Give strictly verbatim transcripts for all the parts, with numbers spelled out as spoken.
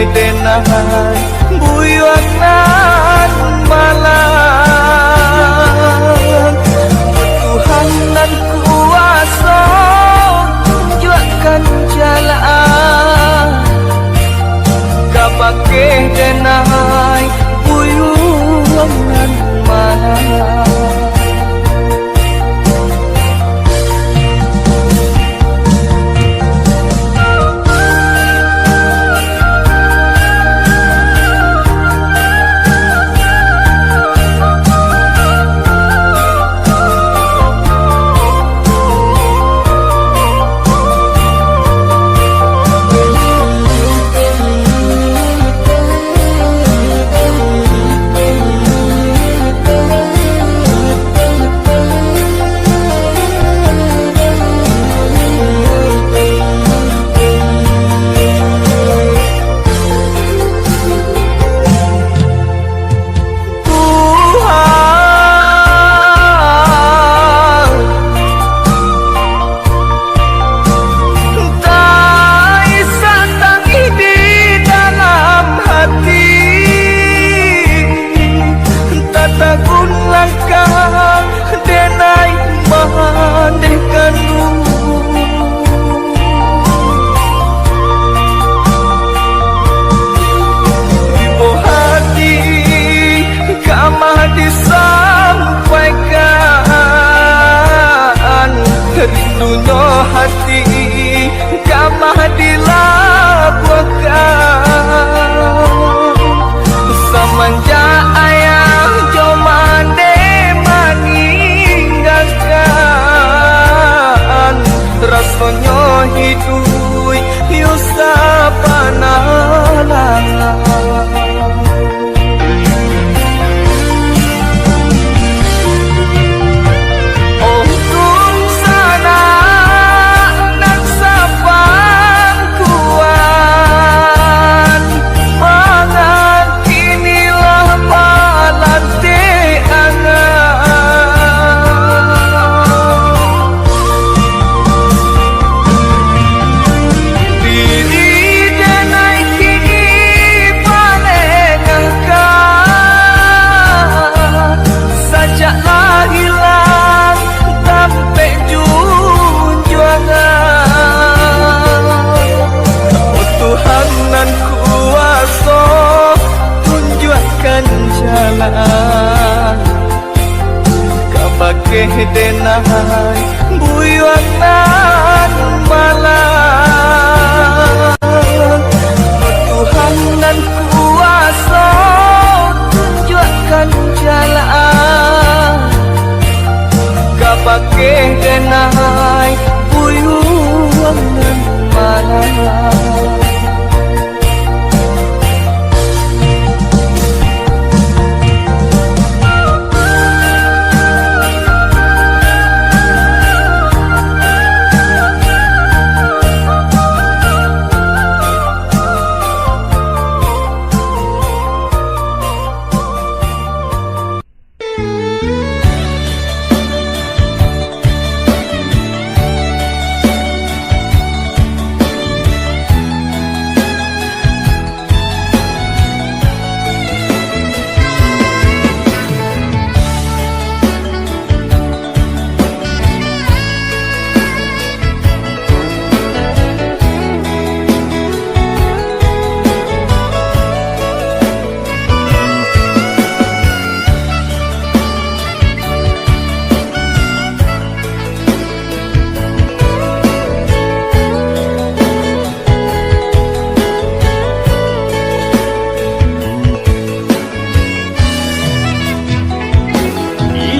Denai buyuang nan malang. Tuhan nan kuaso, tunjuakkan jalan. Ka bakeh denai buyuang nan malang. Tuhan, taisak tangih di dalam hati, tatagun langkah denai mandeh kanduang. Ibo hati kamah disampaikan, rindunya hati kamah dilabuahkan. Samanjak ayah jo mande maninggakan, rasonyo hiduik yo sabana lah. Untuak sanak nan sapangkuan, mangan kini lah balantik angan. Diri denai kini balengahkan, sajak lah ilang tampek junjuangan. Oh Tuhan nan kuaso, tunjuakkan jalan. Ka bakeh denai buyuang nan malang. Tuhan nan kuaso, tunjuakkan jalan. Ka bakeh denai buyuang nan malang.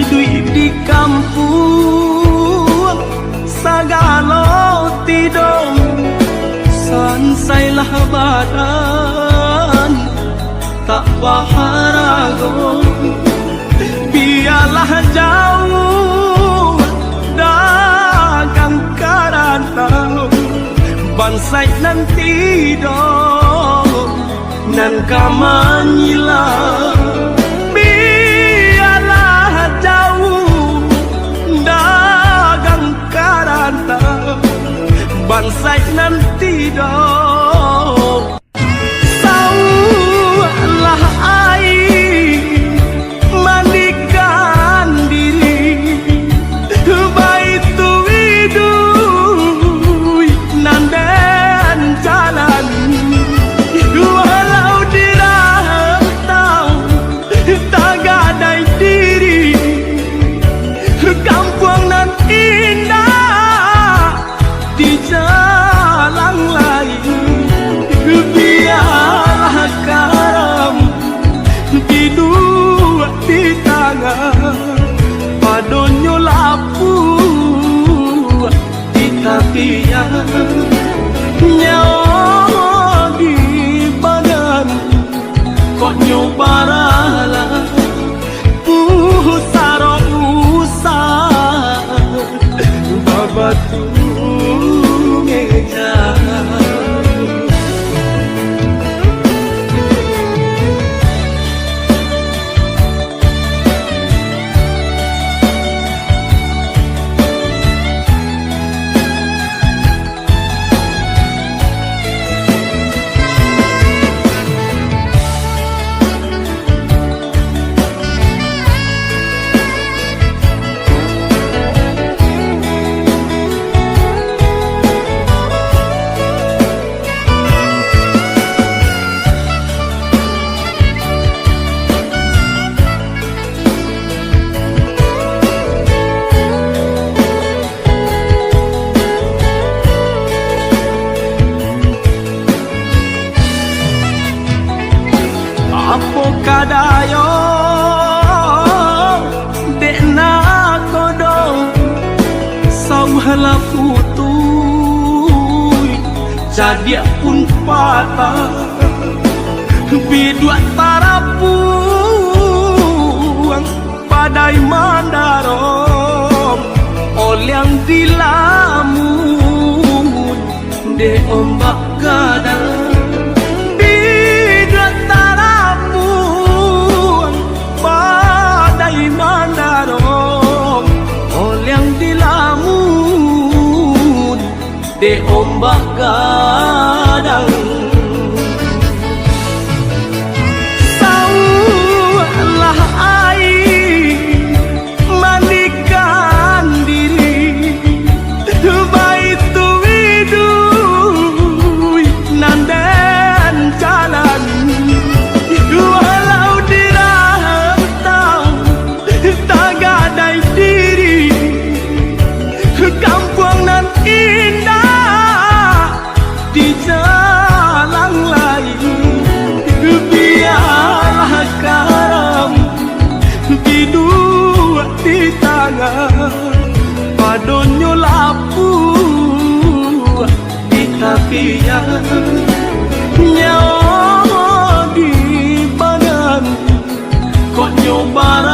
Iduik di kampuang sagalo tido, sansailah badan tak baharago. Bialah jauah dagang ka rantau, bansaik nan tido nan ka manyila. Bialah jauah dagang ka rantau, bansaik nan tido. Nyawo di badan, kok nyo baralah, pusaro usah babatu ngeja. Apo kadayo dek nakodo, sauah lah putuih, cadiak pun patah, biduak tarapuang. Padai mandarong, oliang di lamun, dek ombak gadang. Biduak tarapuang, padai mandarong, oliang di lamun, dek ombak gadang. Sauah lah aia mandikan diri, baitu iduik nan den jalani. Walau di rantau tagadai diri, kampuang nan indak dijalang lai, bialah karam biduak di tangah, padonyo lapuak di tapian. Nyawo di badan, kok nyo bara